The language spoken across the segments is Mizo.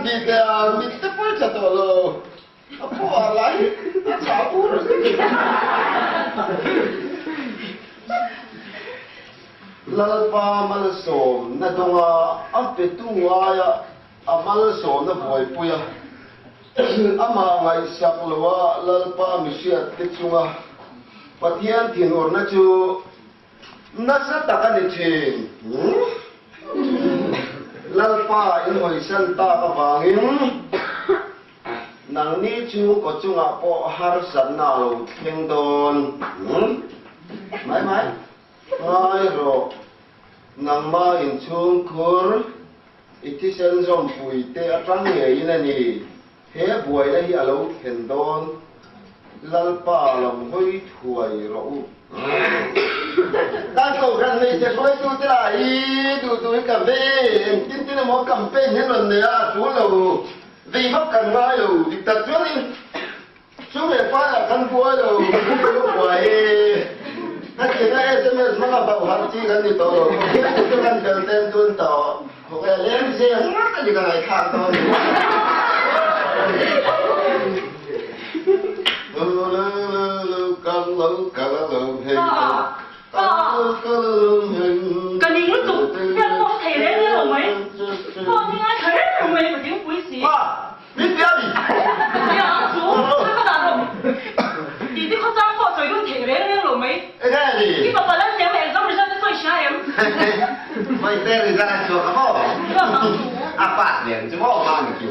Kan bih teh ang, mit te pawh i tha tawh lo. A pawh lai hi a chah bur a ni. Lalpa malsawmna dawnga a petu aia a malsawmna buaipui a, amah ngaihsak loa Lalpa mihriat te chunga Pathian thinurna chu Nasa tak a ni thin. Lalpa in hawisan tak avangin nangni chu kaw chungah pawh harsatna a lo thleng dawn. Mai mai. Ngai rawh. Nangma inchhungkhur i thisen zawmpui te atang ngeiin a ni. He buaina hi a lo thlen dawn, Lalpa lo hawi thuai rawh u. Kan Kohhran hmeichhe hruaitute lah hi duh duhin kan vei e, engtin tin emaw campaign hian rawn nei a, a tul lo, vei vak kan ngai lo, dik tak chuanin chu leh faiah kan buai lo, kan lo buai e. Hetianga sms hmanga bauh harh chi kan ni tawh lo, Pathian chu kan bel ten tun tawh. Khawvel leng zel ngawt a ni ka ngaihthlak dawn ni. Ka ning lutuk hian pawh thei reng reng lo mai. Pawh ni ngai thla reng reng mai ka dingpui si. Min bia mi. Nia ang chu ka dah rawh. Titi khawchang pawh sawi dun thei reng reng lo mai. Enge ni? I fapa lal hnem exam result te sawi hria em? Vaite result a chhuak a maw? Chhuak ang chu. A pass ve ang chu maw ma ni chu.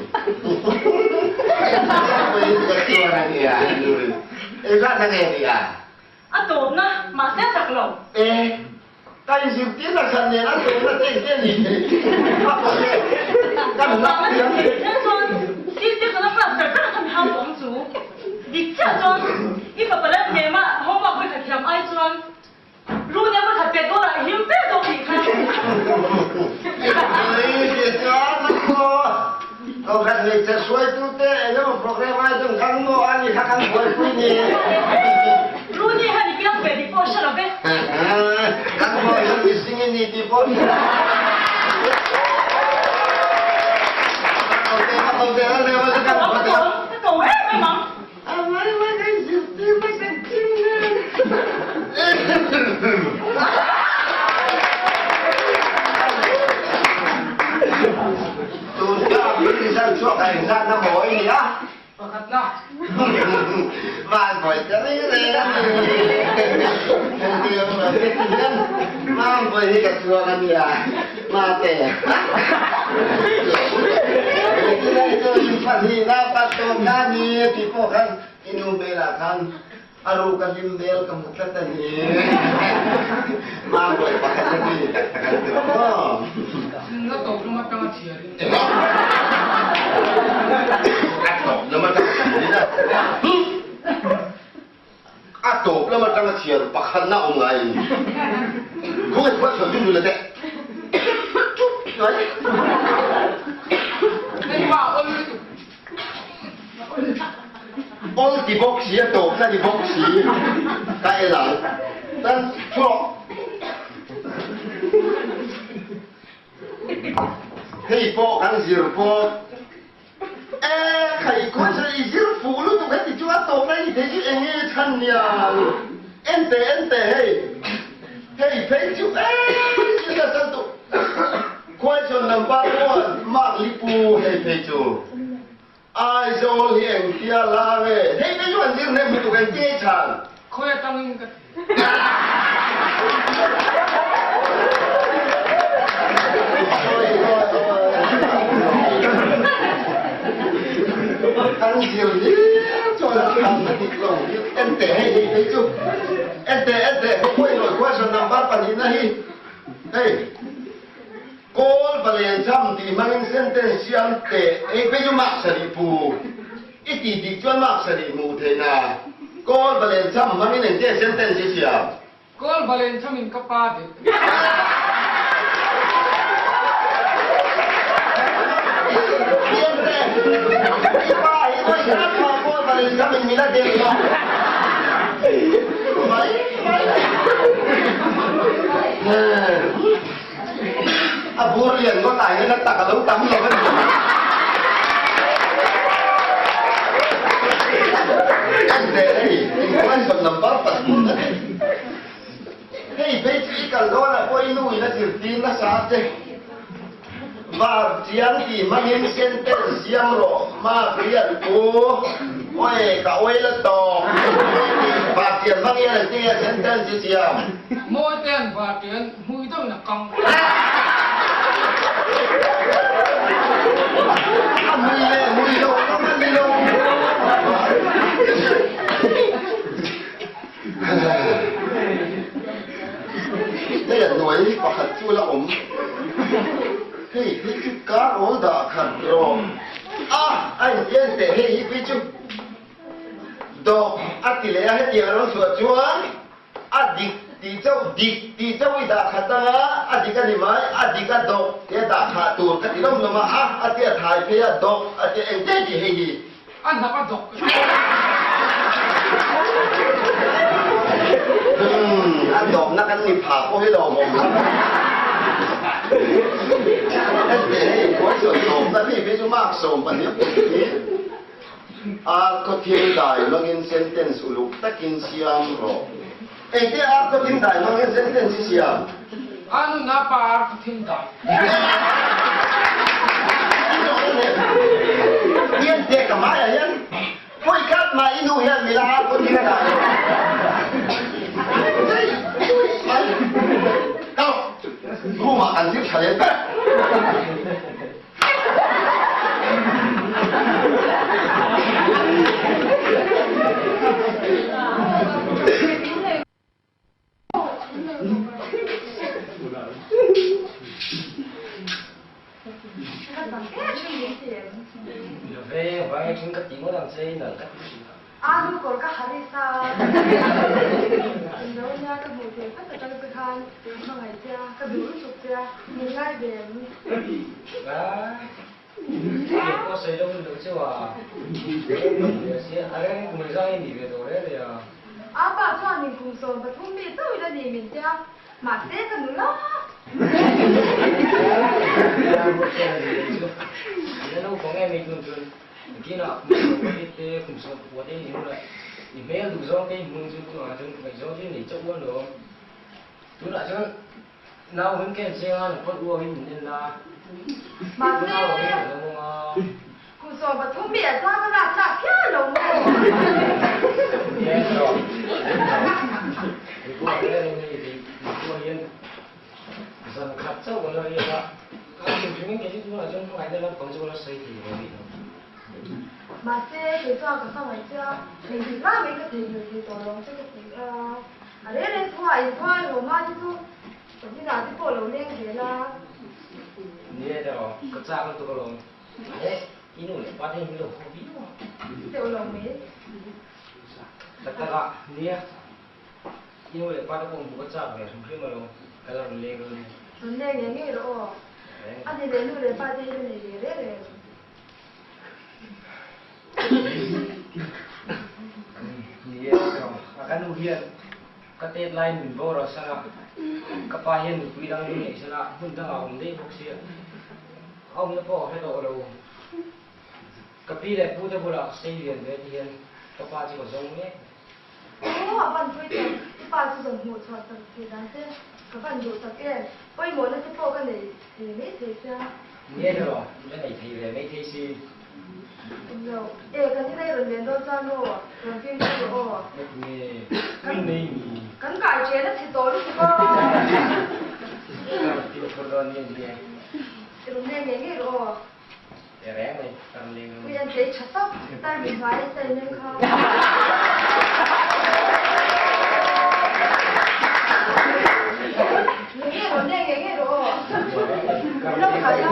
Ka chuan a nia. Engzat na nge nia? A tawpna mahse a chak lo. E, ka inzirtir na khat nen a tawpna te engte a ni thei? A pawi e, kan lak thiam hle. Chuan Sir ka la class ber ber khan hau tawh ang chu. Dik chiah chuan i fapa lal hnema homework vawi khat thiam ai chuan Rune vawi khat pet dawn ah i hlim fe zawk tih kha. Kohhran hmeichhe hruaitute eng emaw program ai chuan kan maw a ni kha kan buaipui ni. Rune hian i piang ve tih pawh hre lo ve. Kan maw hian mihring i ni tih pawh hre lo. Ka ko em em ang. I nu hmel ah khan a ru ka hlim hmel ka hmu tlat a ni. Mambawi pakhat a ni tak tak an ti maw? Na tawp lam atang a chhiar in. A tawp lam atang a chhiar in a. A tawp lam atang a chhiar pakhat na awm ngai in. Khawngaih phuah chhuah dun dun a teh. Chup ngai. Engmah ol lutuk. Ol ti bawk si a tawpna ni bawk si ka el ang. Tan thuak. Hei pawh kan zir pawh e khai khawi i zir fuh lutuk heti chu a tawpna ni thei chu eng nge chhan niang. Ente ente hei hei phei chu e nasa lutuk. Question number one, Mark Lipu hei phei chu Aizawl hi engtia la nge? Hei phei chu an zir hnem lutuk engtia i chhan? Khawi atangin ka ti. An zir hlir chuan a chhan a dik lo. Ente hei hei phei chu ente ente question number pahnihna hi Hei, Kawl palen cham tih hmangin sentence siam teh ei phei chu mark sarih pu. I tih dik chuan mark sarih hmuh theih na. Kawl palen cham hmangin engtia sentence i siam? Kawl palen cham in ka pa deh. Thiante, i pa hi vawi khat mah kawl palen cham in min a deh lo. Mai mai. A bur lian ngawt ah hian a tak a lo tam lo a ni. number pathum a ni. Hei phei chu i kal dawnah pawh i nu in a zirtir nasa a che. Var chiang tih hmangin sentence siam rawh mark riat u. Awi ka awi la tawk tih var chian hmang hian engtin nge sentence i siam? Mawi te an var tian hmui deuhin a kang. A hmui leh hmui lo ngam a ni lo. Hei a hnuai pakhat chu la awm. Hei hi chu kar awl dah khat rawh. A a intian teh hei hi pui chu dawh a ti leh a hetiang a lo chhuah chuan a dik tih chauh dik tih chauh i dah khat anga a dik a ni mai a dik a dawh tia dah khah tur ka ti lawm lawm a a a tia thai phei a dawh a tia engte tih hei hi. A hnap a dawk. A dawkna kan ni pha pawh hi lo awm lo. Heti hei question sawmna mi phei chu mark 12 pum hi a khaw thil dai hmangin sentence uluk takin siam rawh. Engte a khaw thil dai hmangin sentence i siam? A nuna pa a khaw thil dai. Hian te ka hmaiah hian hawi khat mah i nu hian mila a khaw thil dai lo. Kal room ah kan zir tha leh ber. Alu kawr ka ha rih sa. Englo nia ka hmuh theih phat atang te khan ka hmangaih che a, ka duh lutuk che a, min ngai ve em? A pa chuan in kum 13 mi chauh ila ni min tia, mahse ka nula. Mahse, kum 13 mi ah chuan ka lak tlak phian lo maw? Mahse, kei chuan ka hmangaih che a, engtik lai mai ka theihnghilh thei tawh lo ang che ka ti kha. A rel reng chungah inkhawai Roma te chu ka hnenah te pawh lo leng zel a. Teuh lo mai. Rawn leng ngei ngei rawh aw. A ni leh nu leh pa te hi la nei ve reng reng. Aw, a van pui tak, i pa chu zawn hmuh chhuah tak thei dan che, ka van duh tak em, pawimawhna te pawh ka nei thei mai thei sia. Englo, e kan inei rawn len dawn chuan maw, rawn fim thei rawh aw. Kan kai chen a chhe tawh lutuk a. I rawn leng ngei ngei rawh aw. Ui an tlei tha tawp, tarmit hmai a chei nem kha. Nge nge rawh, nge nge nge rawh aw. Lo khai a.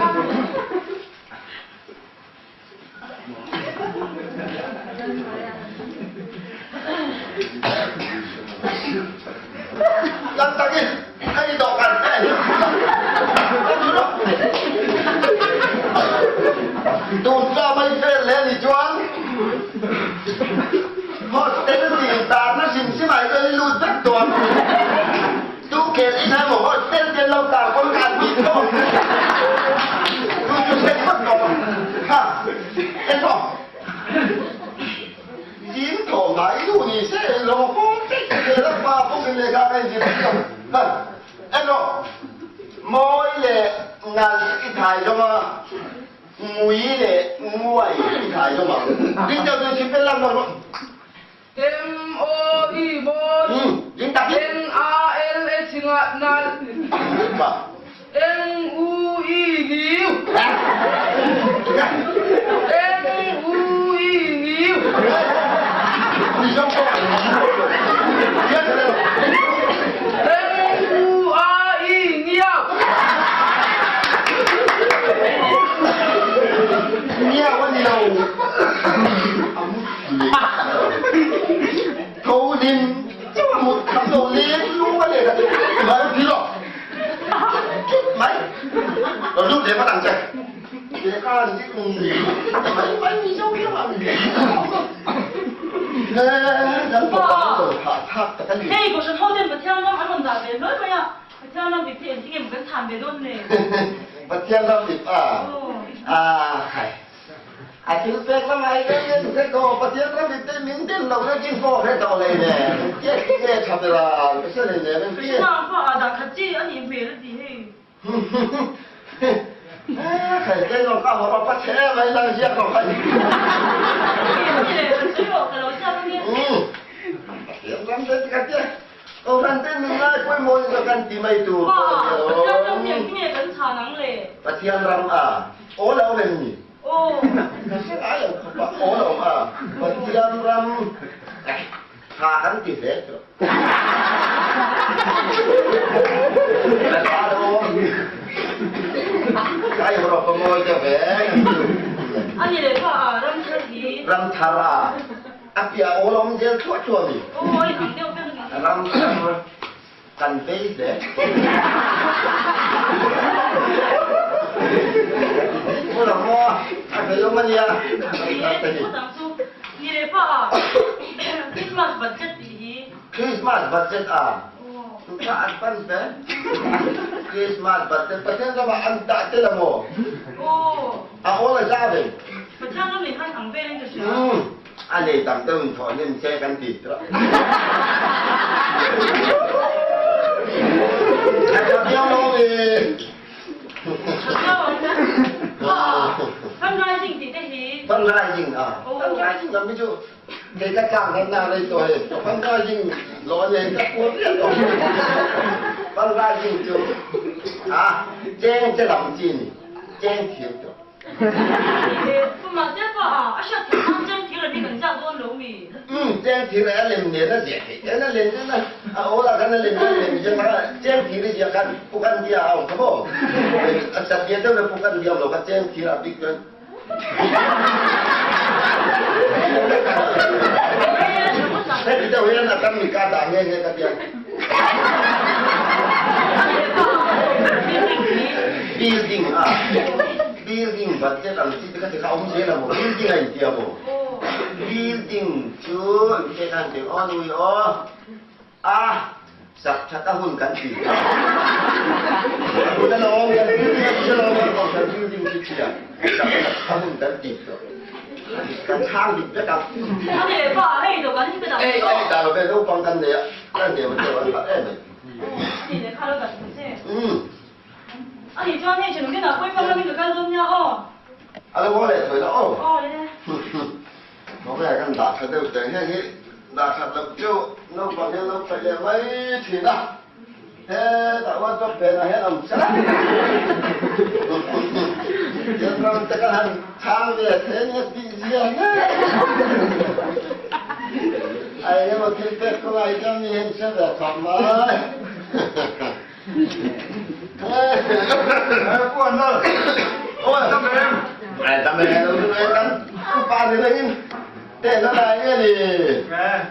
Lang takin hei dawhkan te hi Tun tla mai fel hle ni chuan hostel tih tarna hrim hrim ah hian i lut vek tawh ang. Tu khel in emaw hostel te an lo tar pawn ka an bik tawh ang. Tu chu hre phawt tawh ang. Ha emaw zing thaw ngai nu ni se lo haw. Khang in zir lo. Kan eno mawi le nal i thai zong a mui le nguai i thai zong a. Ding deuh tu sim lam lo. M O E mawi. Ding tak N A L H nga nal. N U E niu. N U E niu. N U A E niau. Niau ani lo. Tho lim mut kham lo leng lu a le mai thi lo. Mai. Rồi lúc để bắt đằng chạy. Để ca thì mai mai mi dâu kia mà. Hei, kohhran ho ten Pathian ram an rawn dah ve nuai mai a, Pathian ram dik hi engtin nge maw kan chhan ve dawn le? Pathian ram dik a a khai a thil pek lam ai le yen se ko Pathian ram dik te min den lo na kin ko he to lei ne ke ke thabela ke se le ne Krishna fa a dah khat chi ani hmel a ti hei. Khai ke no ka ho pa che mai lang zia ko khai. Pathian ram te ka te Kohhran te min ngai pawimawh in kan ti mai tur Pa, Pathian ram hi engtin nge kan chhan ang le? Pathian ram a aw lo em ni? Aw. Ka hre ngai lo khawp a, aw lo a. Pathian ram tha kan ti hle chu. Kai hro ka mawi deuh ve. Ani le pa a ram thar hi. Ram thar a. A pia aw om zel thuah thuah mi. Aw i ang deuh vek ni. Ram thar kan vei hle. Pu lo maw a vei awm ania. Ni e, pu dang chu. Ni le pa a Christmas budget tih hi. Christmas budget a. Tuka an pan ve. Christmas budget Pathian ramah an dah te la maw? Aw. A awl a za ve. Pathian ram nih khan ang vel in ka hria. A nei tam deuh in thawh hnem che kan ti tura. A tha viau lo mi. Tha viau ang. Fundraising ti te hi. Fundraising a. Fundraising lam hi chu kei ka tlang kan na rei to he. Fundraising lo ne ka puar rian lo. Fundraising chu a cheng che lam chi ni. Cheng thiam to. Cheng thir a lem nen a ziah theih ten a lem nen a a awl ah khan a lem nen lem ziah kha cheng thir i ziah khan pukan bia a awm kha maw a sat bia deuh le pukan bia awm lo kha cheng thir a bik chuan heti deuh hian a tam mi ka dah nge nge ka tia building a building budget ang chi te kha te kha awm zel a maw building a intia maw building chu engte khan ti aw nui aw a sak that a hun kan ti hun a lo awm kan building a chu lo awm kan building chu chia sak that a hun kan ti to kan chhang dik vek ang ei ei dah lo ve naupang kan nei a kan nei ma chu an harh em mai Ani chuan hei ṭhenawm inah pawh i hmang lamin ka kal dawn nia aw. A lo haw leh thawi la aw. Aw le. Khawvel kan dah ṭha deuh teh heng hi dah ṭhat loh chu naupang hian lo paih leh mai ṭhin a, hetah wardrobe phenah hian awm chiah. Tiang ram te kan han chhang ve thei nia tih zia hle. A engemaw thil pek kawngah hi chuan mi hian hre ve khawp mai.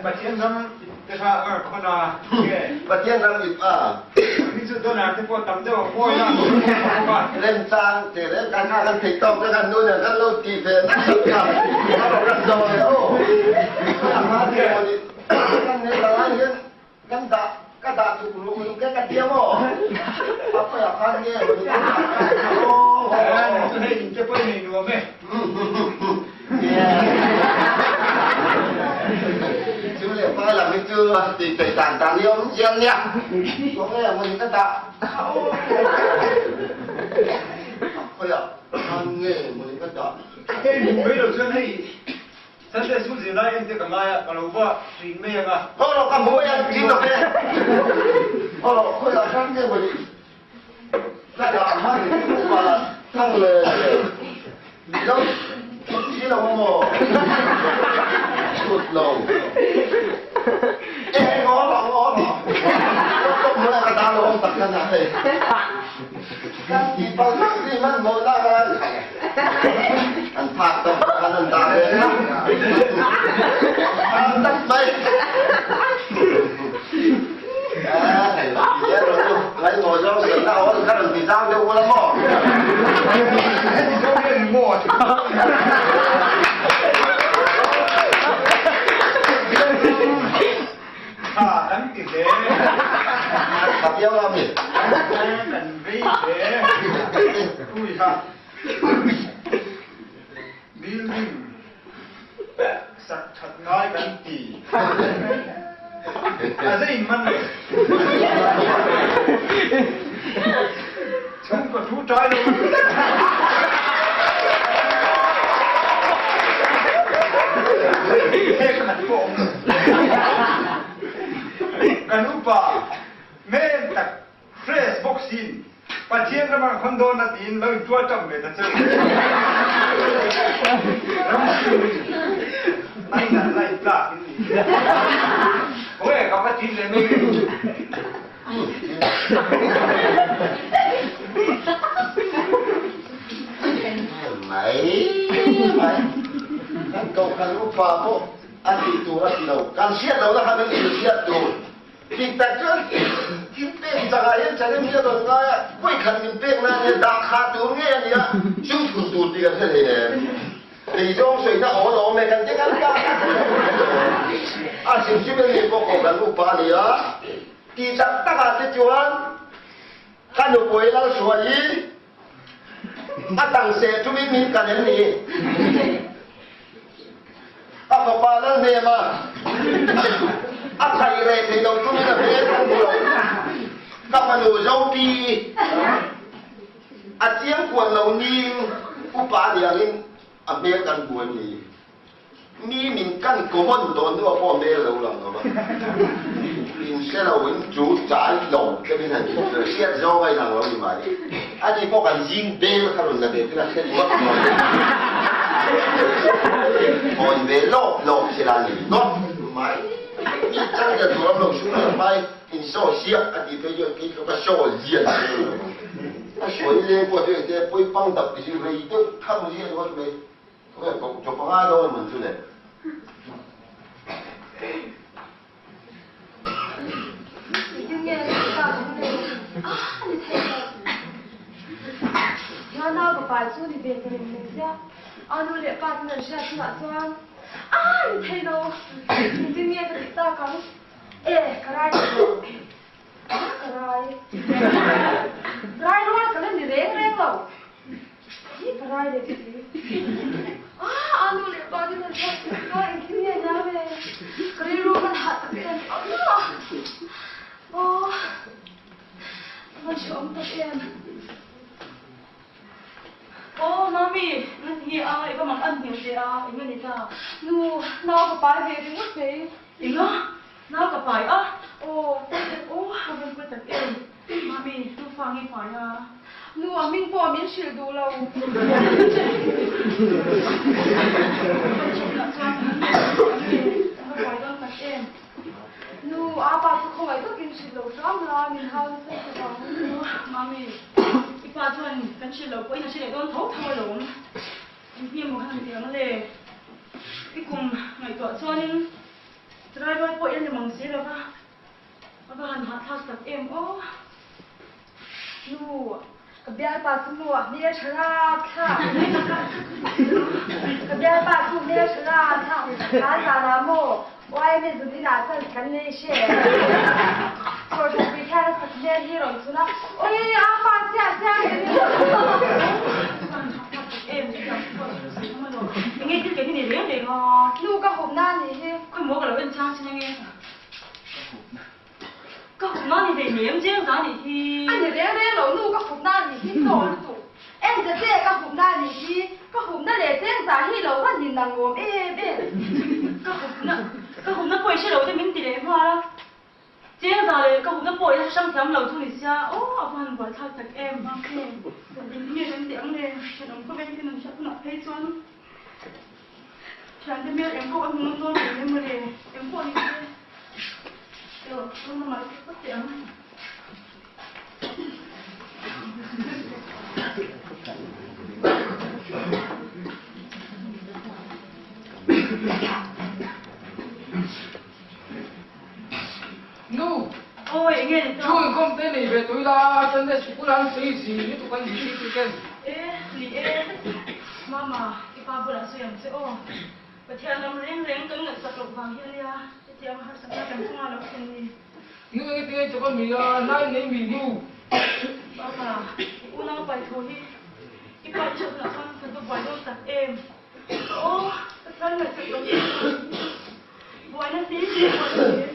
Pathian ram te kha a khon a Pathian ram ip a mi chu donor te pawh tam deuh a pawi a remchang te reng kan kha kan thei tawk te kan nu nen kan lo ti ve nasa kha kan zawi o kan nei lai hian Kan dah ka dah tuk lu lu ke ka tia maw? A poi a khan nge lu Chu hei in te poi nei nuam e. Chu le pa lam hi chu tih peih dan dan hi a awm chiang nia. Kawng emaw ni ka dah kha aw. A khawiah khan nge maw ni ka dah. Hei hmuh mai lo chuan hei Sunday school zirlai en te ka ngai a, ka lo va thin mai ang a. Haw rawh ka hmu mai ang thin lo ve. Haw rawh khawiah khan nge maw ni ka dah hman upa thang le lo chhut si lo maw chhut lo e ngaw rawh ngaw rawh tawp hmun ah ka dah lo awm tak khan a hei kan ti pal tak si man maw la an phak tawp khan an dah ve na an tak mai Tha kan ti hle. Kan vei hle. Ui ha. Building sak that ngai kan ti. A zei man le. Chhungkaw thu ṭai lo. He khat pawh awm lo. Kan upa men tak fresh bawk siin Pathian ramah khawn dawn a tiin lo in tuar ṭam ve ta cheu. Ram chung in ai nalh lai tlak in ni. Oe ka va thin le mai. Mai mai. Kan kohhran upa pawh a tih tur a ti lo. Kan hriat lo na kha kan inhriat tur. Dik tak chuan thil pek changah hian challenge hi a rawn ngai a, vawikhat min pek nan hian dah kha tur ngei a ni a, chu thun tur tih kan hre thei em? Keizawng sawina aw la awm e, kan ti kan dah kha tur a hrim hrim em ni pawh kan upa a ni a, tih tak takah te chuan ka nupui Lalhruaii a tang seh tumin min kan em ni? A fapa lal hnem a, a thai reh thei lo chungin a hmel ka hmu lo. Ka fanu Zopi a chiang kuan lo ning upa ni angin a hmel kan hmu em ni? Mi min kan common dawn hnuah pawh a hmel lo lang lo va. In hre lo in chu chai lo te min han hriat zawng a inang lo ni mai. Ani pawh kan zing bel kha rawn la ve tir a hre luak luak a. Hawn ve lawp lawp thil a ni nawt mai. Mi chang lian tur awm lo sum leh hmai in saw siah a tih phei chuan kei tluk a saw lian thei lo. A sawi leng pawh chu engte pawi pang dap ti si rei deuh thang ziah ni ngawt mai. Chaw panga dawn man chu le. Nau ka pai chu ni ve ta reng mai sia. A nu leh pa ten an hriat hunah chuan a ni thei lo. Engtin nge ka tih tak ang? E, ka rai ta lo. Ka rai. Rai rual ka la ni reng reng lo. Hi ka rai leh si. Ah, a nu leh pa ten an hriat hunah chuan engtin nge nia ve? Ka rilru kan hah tak em? Aw, a van hrehawm tak em? Aw, Mami, nga ti nge a, i va mang an hmel che a, eng a ni ta? Nu, nau ka pai ve ringawt mai. Eng a? Nau ka pai a? Aw, aw, a van pawi tak em? Mami, nu fa nge pai a? Nu, a hming pawh min hrilh duh lo. Kan chhunah chuan a hming a va pai dawn tak em? Nu, a pa chu khawngaih takin hrilh lo hram la, min hau nasa khawp ang. Nu, Mami, i pa chuan kan hrilh loh pawhin a hre leh dawn tho tho alawm. Engtin emaw khan ti ang le? I kum ngaihtuah chuanin driver pawh i la ni mang si lo va, a va han hahthlak tak em aw. Nu, ka bialpa chu maw a hmel tha rat thlak. Ka bialpa chu hmel tha rat thlak. Kan zanah maw YMA zun inah chuan kan nei hre. Chhawrthla pui hian a sak hmel hi rawn chhun a, Oi, a pa chiah chiah ni ni. Enge thil ke hi nei reng reng a? Nu ka hawp na nih hi. Khawi maw ka lo en chang chin ange. nem cheng za nih hi. A ni reng reng lo nu ka hupna nih hi chaw lutuk. En ta che ka hupna nih hi ka hupna leh cheng za hi lo va nin ang awm em em. Ka hupna ka hupna pawh i hre lo te min ti leh nghal a. Cheng za leh ka hupna pawh i la hrang thiam lo chu ni sia aw a va han buaithlak tak em. Eng nge kan tih ang le thenawm khawvel hi kan hriat hunah phei chuan. Thiante hmel eng pawh ka hmu ngam dawn reng em mawle, eng pawh ni se erawh chu lamah i phawt teh ang. Nu! Awi enge ni ta? Chu inkhawm te nei ve tawh ila, Sunday sikul an sawi zing lutuk an zirtir tih ten. E, ni e. Mama, i pa bulah sawi ang che aw. Pathian lam reng reng kan ngaihsak loh vang hi ania, hetiang harsatna kan chunga lo thlen ni. Nu enge tinge chawp a mi a, nai nei mi nu. Mama, i unau pai tho hi i pa chhawpna chuan kan va buai dawn tak em. Aw, Pathian ngaihsak loh hi. Buaina hlim hlim pawh ni se,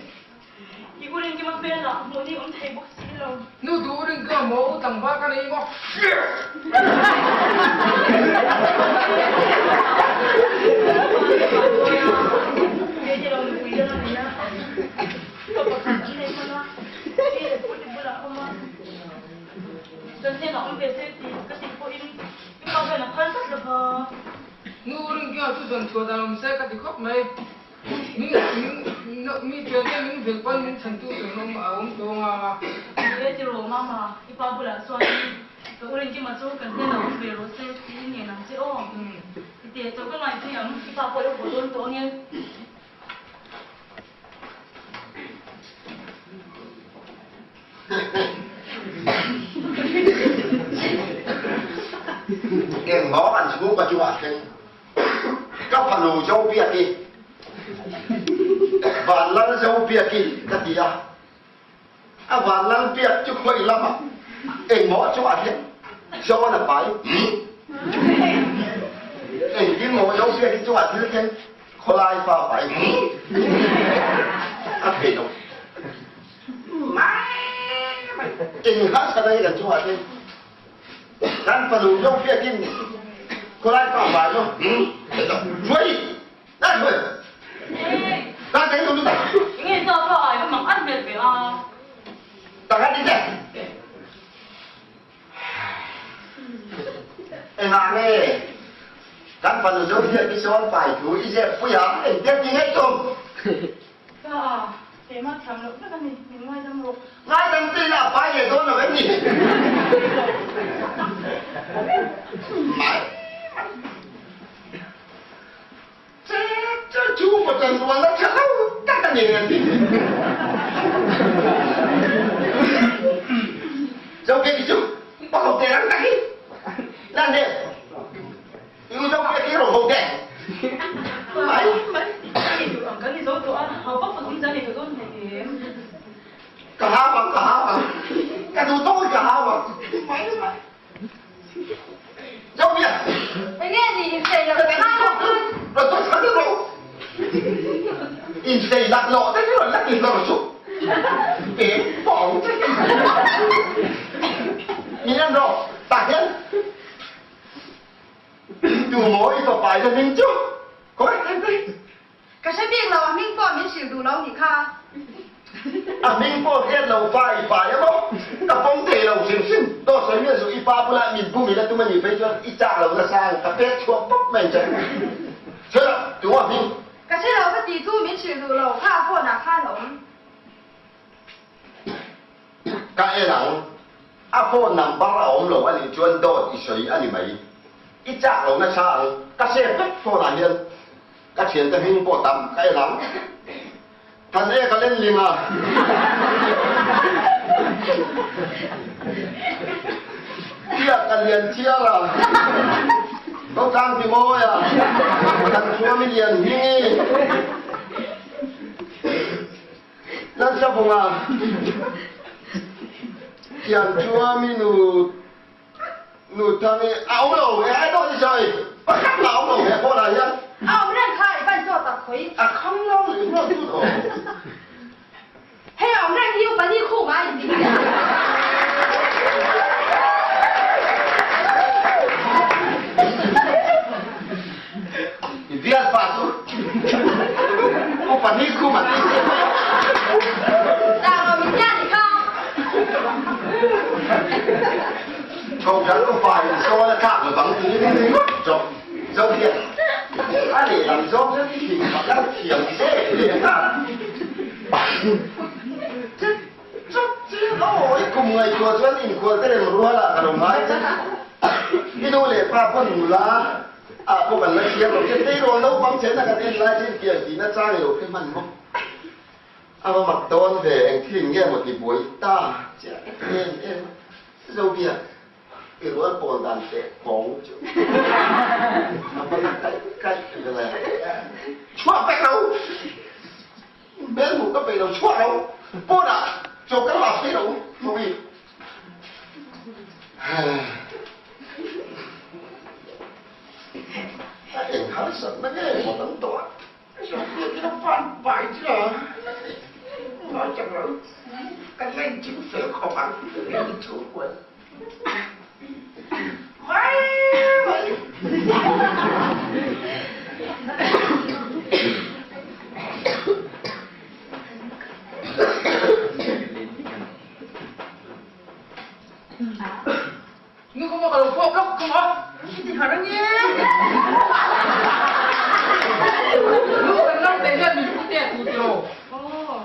i u Rinkima hmelah hmuh ni awm thei bawk si lo. Nu tu u Rinkima maw u tlangval ka nei maw? Kei ni lo nupui dang a nei a, ka pakhat an nei hman a, i leh put i bulah a awm a, kan hnenah awm ve se tih ka tih pawhin i pa hian a phal tlat lo va. Nu Rinkima chu zawn chhuah dan awm se ka ti khawp mai. Min min mi ṭian te min velh pawn min chhantu tur an awm a awm tawng a. Ni e tiraw mama, i pa bulah chuan ka u Rinkima chu kan hnenah awm ve rawh se tiin ngen ang che aw. I teh tawh ka ngaithei ang, i pa pawh i haw dawn tawh ange. Engmaw an chhungkaw chungah thleng ka fanu Zobiaki, Vanlal Zobiaki ka ti a, a Vanlal biak chu khawi lamah engmaw chungah thleng Zo an a pai. Engtin maw Zobiaki chungah thil thleng khawlai pa pai a thei lo. Eng harsat ai kan chungah thleng kan fanu Zobiakin khawlai pa pai lo. Hruai! Na hruai! Na teng tu ta. Nge ta pa ai ka mang an hmel ve a. Ta ka ti che. Engah nge kan fanu Zobiaki sawn pai thu i zep pui ang engtiang ti ngei tum? Ka keimah thiam loh vek a ni, min ngaidam rawh. Ngaidam te ila a pai leh dawn lo em ni? Mai Che che chu pachan rual a tha lo tak a ni an ti. Zobiaki chu pakhat te rang tak hi. Nan ne. Iu Zobiaki ro ho te. Mai mai. Ang kan ni zo tawh a, hau vak vak awm zan nei tawh dawn hle em. Ka hau ang ka hau ang. Ka duh tawk ka hau ang. Mai mai. Zobiak. Enge ni insei lak lawh Insei lak lawh te hi rawn la ti hlawr chu. Peng pawng che. Min en rawh tah hian tu maw i fapa ila hming chu. Khawi en te. Ka hre bik lo, a hming pawh min hrilh duh lo nih kha. A hming pawh hriat lo fa i pai a maw? Ka pawm thei lo hrim hrim. Dawt sawi miah suh, i pa bulah min bum ila tum a nih phei chuan i chak lo nasa ang, ka pek chhuak pawp mai ang che. Hre lo, tunga hming? Ka hre lo ka tih chu min hrilh duh lo, kha phone ah khan a awm. Ka en ang, a phone number a awm lo a nih chuan dawt i sawi a ni mai. I chak lo nasa ang, ka save vek phone ah hian. Ka thiante hming pawh tam ka en ang. Than e ka len ling a. Tia ka lian chiar a. Ko tlang ti mawi a. Than chuam i lian hming i. Nan sabung a. Tian chuam i nu Nu thang i a awm lo he ai dawt i sawi pakhat mah a awm lo he phone ah hian. A awm reng kha i van zawt tak khawi. A kham lo i ruat tut aw. Hei awm reng hi upa ni khum a in ti a. I bial pa chu upa ni khum a ti che mai a. Tang awm in tia ni kha. Chhawkdang upa in sawn a tlak lovang ti in ringawt zawk zo hian a lehlam zawng hian i hlim khat a thiam zel leh nghal. Chut chut chiang aw i kum ngaihtuah chuan inkual te rem rual ah ka lo ngai che. I nu leh pa pawn nula ah pawh kan la thiam lo che. Tleirawl naupang chen a kan en lai chin pian tihna chang i lo hre hman maw? A va mak dawn ve, eng thil in nge maw ti buai ta chiah em em a. Zobia, i rual pawl dan teh kawng chu a va la kaih kaih ve. Chhuak vek lo! Hmel hmuh ka peih lo, chhuah lo, pawnah chaw ka lak phei lo hmuh i. A eng harsatna nge maw dang tawh a? Biakin a pan pai chu a ngai chak lo, kan la inching fel khawp ang in chhungkuai mai mai. Nu ka maw ka lo fawp lawk ka maw. I ti har ange. Nu kan ram te hian min pute a tu tiraw. Aw.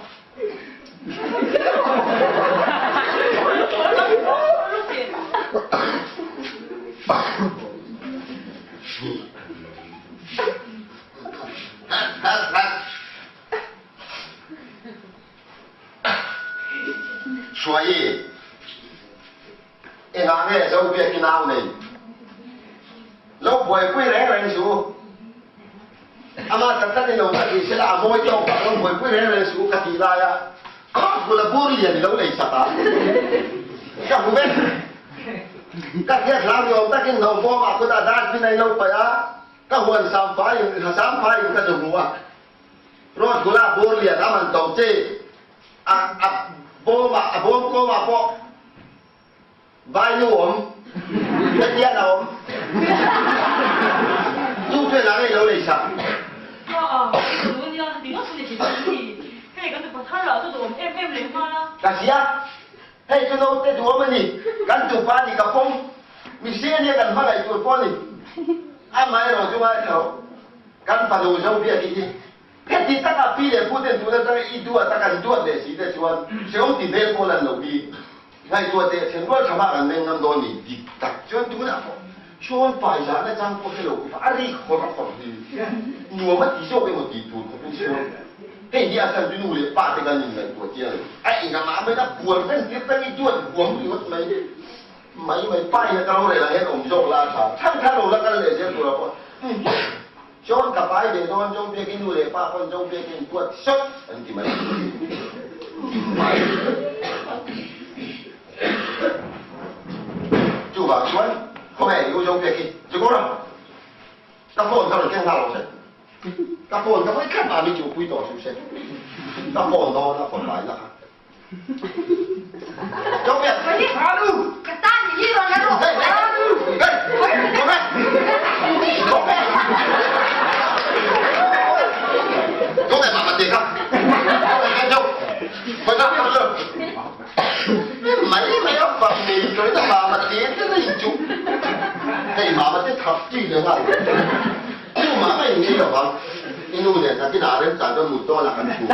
Hruai Engah nge Zobiak i nau nei? Lo buaipui reng reng suh u. Amah tak tak in lo ka tih sela a mawi tawk tak lo buaipui reng reng suh u ka tih laia bula bur lian i lo nei sak a. Ka hmu vek. Ka hriat hlau ni awm takin hnawm bawmah kutah dustbin a in lo paih a, ka huan samfai in samfai in ka zu hmu a. Road bula bur lian a man to che a a bawmah a bawm kawmah pawh Vai nu awm, hetian a awm. Chu chuan a ngei lo lei sak. Ka hria, hei chu naute duhawm a ni, kan tupa ni ka pawm, mihring ania kan hmangaih tur pawh a ni. Amaherawh chu ngaithla rawh, kan fanu zo biak i hi. Heti taka pi leh pu ten tun atanga i duat a kan duat leh si te chuan hrehawm ti hmel pawh lan lo hi ngaihtuah teh then rual tha mah kan meng ngam dawn ni dik tak chuan tunah pawh chuan pai zahna chang pawh hre lo khawp a rik hawr hawr hi nuam a ti zawk emaw tih tur khawpin chuan hei hi a chhan chu nu leh pa te kan inngaihtuah chiang lo a engah mah a bual reng tir tang i duat huam ringawt mai mai mai pa in a ka rorel ah hian awm zawk la a tha thang thang lo la kal leh zel tur ah pawh John ka pai ve dawn Zo Biak i nu leh pa pawn Zo Biak in duat sawt an ti mai mai. Chuvang chuan khawmeh i u Zo Biak i Zikawra ka phone ka rawn keng nghal lo che. Ka phone ka vawi khat mah mi chu pui tawh suh se. Ka phone dawn a phone pai la kha. Zo Biak. Ka tan ni hi rawn la rawh. Hey hey hey Khawmeh Khawmeh Khawmeh mah mate kha. Khawmeh zo. Khawmeh ka lo. Mai mai a phak nei tôi na ma mate te nei chu. Hei ma mate thap chi le ngai. Chu ma mai ngei lo vang. I nu nen nakinah rem chan chuan mut dawnah kan thu.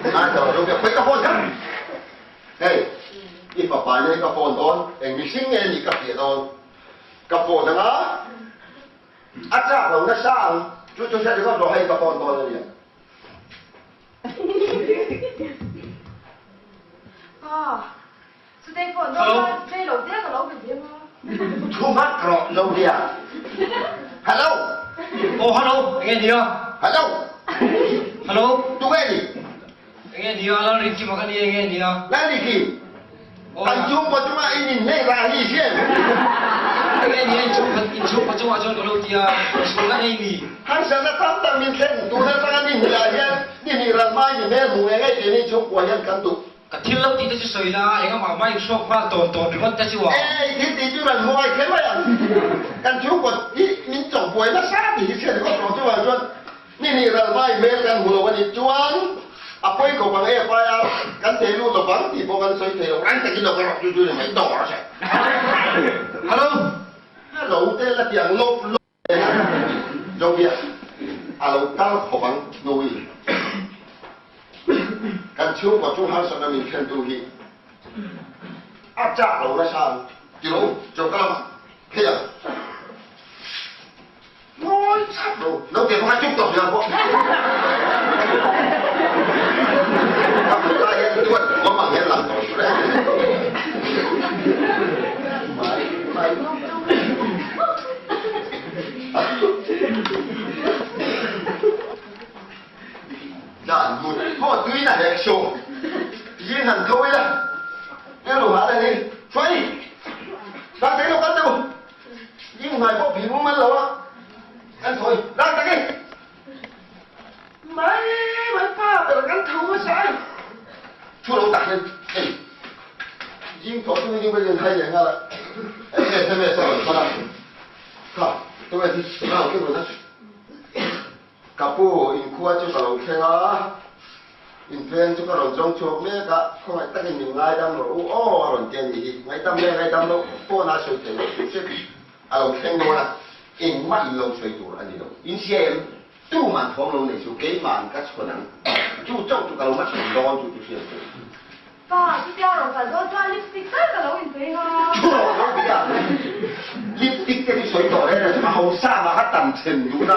A zo zo bia khawi ka phone kha. Hei, i fapa nen ka phone dawn, eng mihring nge nih ka fiah dawn. Ka phone anga a chak lo nasa ang, chu chu hriat ringawt rawh hei ka phone dawn ania. Pa, chutei phone dawn khan rei lo te ka lo be ve maw? Thu hmat rawh lo nia. Hello. Oh hello, enge nia? Hello. Hello. Tu nge ni? Enge nia, Lalrinkima ka ni enge nia? Lalrinkim, kan chhungkaw chungah in inhneih rah hi i hria em? Enge ni a inchhung inchhungkaw chungah chuan ka lo ti a, sual ka nei mi? Harsatna tam tak min thlen tuna atanga ni hnih ah hian ni hnih ral hmai ni hmel hmu ngei ngei tih ni chhungkua hian kan duh. Ka thil lo tih te chu sawi la, engah mah inhrawk nghal tawn tawn ringawt te chu a. Ei, thil tih chu ran hmu ngai kher mai ang. Kan chhungkaw hi min chawhbuai nasa tih hi chhiat ringawt rawh chuvang chuan Ni hnih ral hmai hmel kan hmu lo a nih chuan a pawi khawp ang FIR kan thei lut lo vang tih pawh kan sawi thei lo rang takin lo ka rawh chu chu ni mai dawr a hre. Hello. Hello te la ti ang lawp lawp e Jovia a lo kal khawp ang Noe kan chhungkaw chu harsatna min thlentu hi a chak lo nasa ang ti lo choka lamah phei ang. Ngawi chap lo, naute pakhat tuk tawh hmel pawh. Ka hmuh lai hian tuan huam ang hian lang tawh suh reng. Mai mai. Dan mut pawh tui na hek suh. Tiin han tho ila. Rilru hah leh ni. Hruai! Dang thei lo kal teh u. Nhưng hoài pawh phih mumal lo a, kan thawi rang tak e. Mai mai pa ber kan tho hmasa e. Thu lo tak hian hei zing thawh chu zing pawhin hai leh nghal a, SMS a rawn pan a, kha tunge hi rang keuh rawn a. Ka pu inkhua chu ka lo thleng a, inveng chu ka rawn zawng chhuak mek a, khawngaih takin min ngaidam rawh u aw a rawn ti a nih hi, ngaidam leh ngaidam loh pawh na sawi thei loh tur hret a lo thleng dawn a, engmah in lo sawi tur a ni lo. In hria em? Tuman thawm lo nei chu keiman ka chhawn ang, chu chauh chu ka lo hmachhawn dawn chu chu hriat tur. Pa, chutia rawn kal dawn chuan lipstick tal ka lo inpeih a. Thu rawh lo ti a, lipstick te chu sawi tawh reng a, a hausa mah kha tam chhen duh na.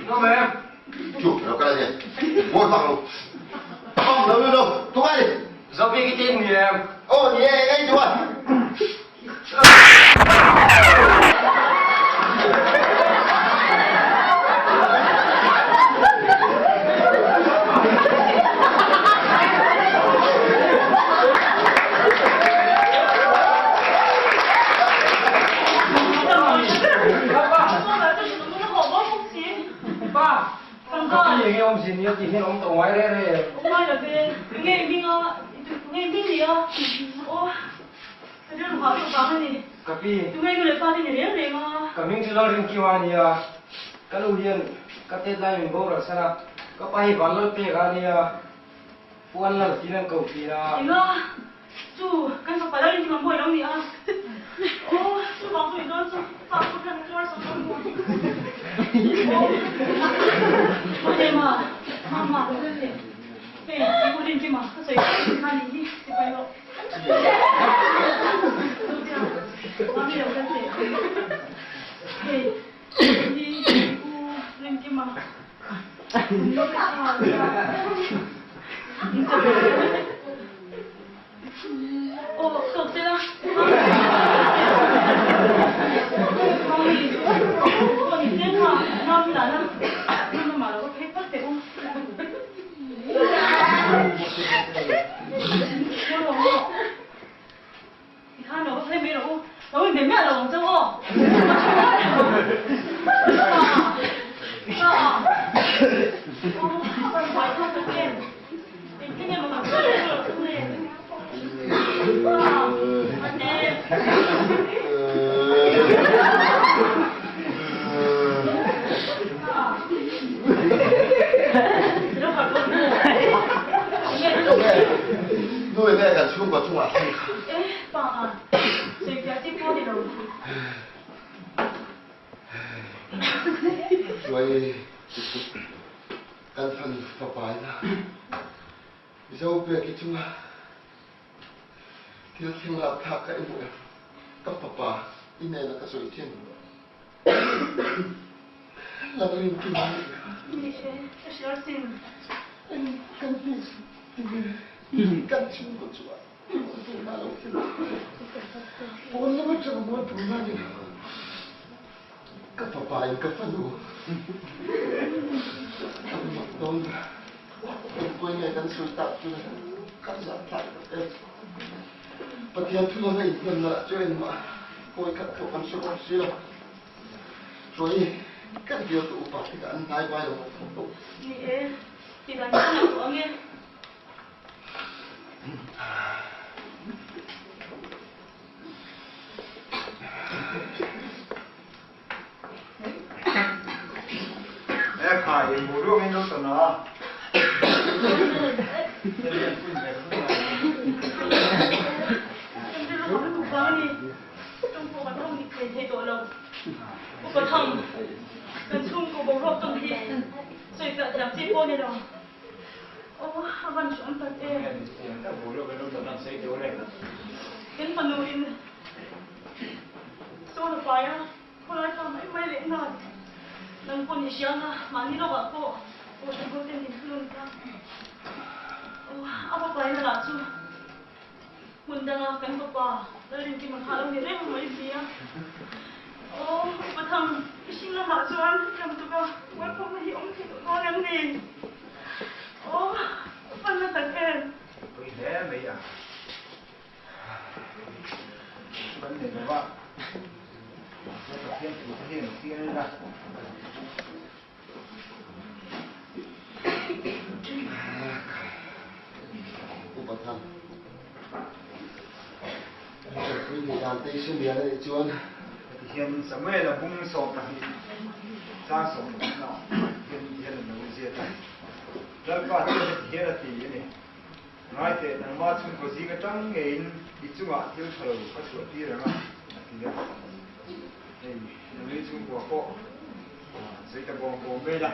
Ngam em? Chu, lo kal a nia. Ngawi fak lo. Awm lo lo, tungai ni. Zopi ki tin ni em? Aw ni e, engei chuan. Ka rilru hah deuh vang a ni. Ka pi. Tunge nu leh pa te ni reng reng a. Ka hming chu Lalrinkiu a nia. Ka nu hian ka tet lai min boral san a, ka pa hi Vanlal pek a nia. Puan lal tiin an ko thin a. Enga? Chu, kan fapa Lalrinkim ang buai lo ni a. Aw, chu vang chu i dawn chu pa pawh hian a tuar sak dawn maw? Aw, Mama, Mama, hei, i u Rinkima ka sawi thin kha nih hi, sipai rawh. Nu leh nge kan chhungkaw chungah thleng kha. Chuai kan fanu fapa ina Mizo pek i chunga thil thleng lak thlak ka i hmuh em? Ka fapa i hnena ka sawi thin. Lo rinkim a nih kha. Ni e, ka hria sin. Eng kan ti tinge kan chhungkaw chuan tuna lo thil pawn lam atang maw tuna ni lo. Ka fapa in ka fanu an mak dawn. nge kan sawi tak chu le? Ka zah thlak tak em. Pathian thunawna inhnemna lah chu engmah kawi khat pawh kan hre bawk si lo. Hruai kan bialtu upa te kha an hnai vai lo bawk khawp bawk. Ni e, ti dan ka ngaih tawh ang e. E khai, eng ruang in lo tawn a. Upa Thang, kan chhungkaw boruak tawn hi sawi fiah thiam chi pawh a ni lo. Aw, a van hreawm tak em. Kan fanu in sawn a pai a, khawlai ta mai mai leh nghal. Nang pawh ni hria nga, mahni lawkah pawh Kohhran ho ten min thunun kha. Aw, a va paina lah chu hmun danga kan fapa Lalrinkima kha a lo ni reng mai si a. Aw, Upa Thang, i hring lamah chuan ram tuka mualphawkna hi awm thei tawh dawn em ni? Aw, a panna tak em? Pui hle mai a. Kan nei lo va, mahse Pathian thu te hian chiang ila. Upa Thang, Ṭanpui nei dan te i hre mial a nih chuan. Heti hian Samuel-a bung 12 chang 14 hian hian an lo ziak a, Lalpa chuan heti hian a ti a ni. Ngai teh, nangmah chhungkaw zing atang ngeiin i chungah thil tha lo ka chhuah tir ang a, a ti a. Hei, nangni chhungkua pawh sawi ta bawng bawng mai la,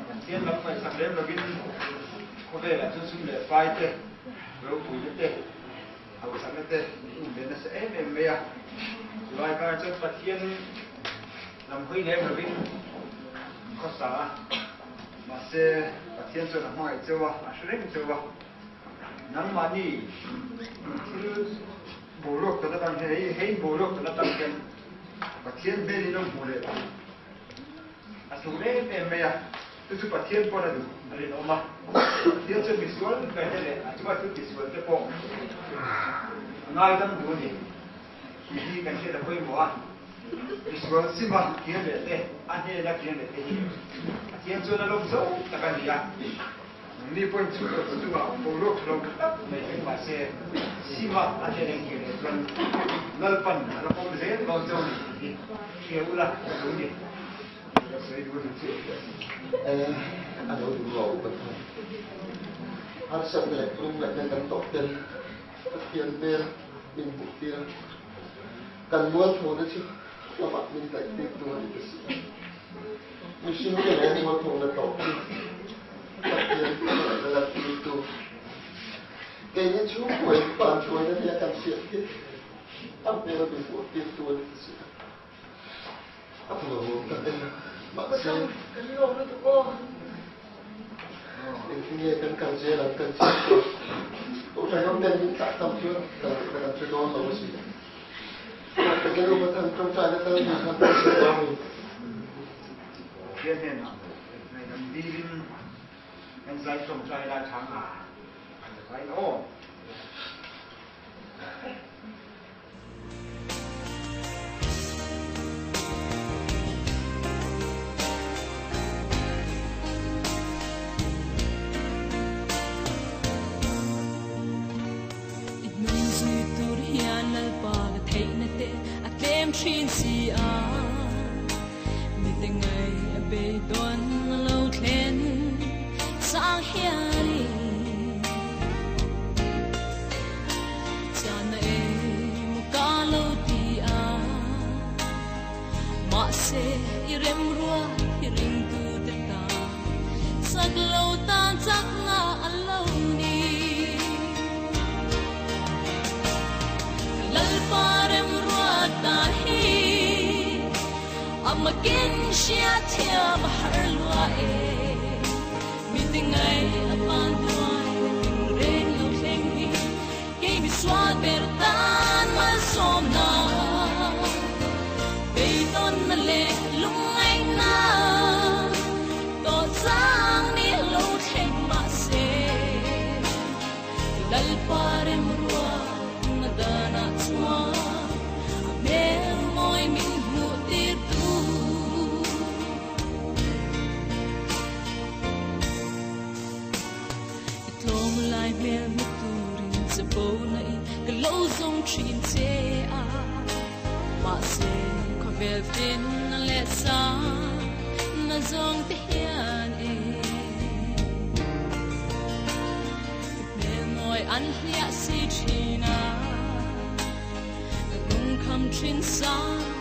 kan chian lam ngaihsak lem lovin khawvelah chuan sum leh pai te, ropuina te, hausakna te min um ve nasa em em mai a. Chulai karah chuan Pathian lam hawi lem lovin khawsa a. Mahse, Pathian chuan a hmangaih cheu a, a hre reng cheu a. Nangmahni thil boruak tan atang hian, hei hei boruak tan atang hian Pathian hmelin a hmu leh tih a tluk em em mai a. Chu chu Pathian pawn a duh a rinawm a. Pathian chuan misual berte leh a chunga thil tisual te pawh a ngaidam duh a ni tih hi kan hriat a pawimawh a. Misual sima kir leh te, a hnena kir leh te hi Pathian chuan a lawm zo tak a ni a. Nangni pawhin chhungkaw chungah boruak tha lo tak mai thleng mah se, sima a hnena in kir leh chuan Lalpan a la pawm zel dawn chauh a ni tih hi hria ula ka duh ni. Ka sawi duh a ni chu. A lo duh lo Pathian. Harsatna leh lungngaihna kan tawh ten Pathian hmel min hmuh tir a. Kan mualphona chu amah min daih tir tu a ni ta si a. Mihring te leh mualphona tawh chu Pathian hmangaihna lan tir tu. Keini chhungkua in pan hruaina nia kan hriat hi a hmel min hmuh tir tu a ni ta si a. A phulo tak em mahse. Kan lawm lutuk aw. Engtin nge kan kal zel ang kan chiang tawh. Kohhran awm ten min tah tam chuan kal leh na kan hre dawn lo asin. Pathian upa than tawngtai na tal ni khan kan hre dawn ni. Pathian hnenah ngaihdam dilin kan zai tawngtai lai chang a an vai aw. I hnung zui tur hian Lalpa ka theihna te a tlem thin si a, mite ngai a beidawn a lo thlen sang hianin. Chana emaw ka lo ti a, mahse i remrua hi ringtu te tan chak lo tan chakna a lo ni. Lalpa remrua ta hi amakin hriathiam a har lua e. Mi ti ngai a pan tuai na ting reng lo thleng hi kei mi sual ber tan malsawmna beidawnna leh lungngaihna tawh chang ni lo thleng mahse. Lalpa remruatna danah chuan a hmel mawi min hmuh tir tu. I tlawm lai hmel hmu turin che bo na i ka lo zawng thin che a. Mahse khawvel fin leh sang na zawng te hian e. I hmel mawi an hliah si thin a, ka lungkham thin sang.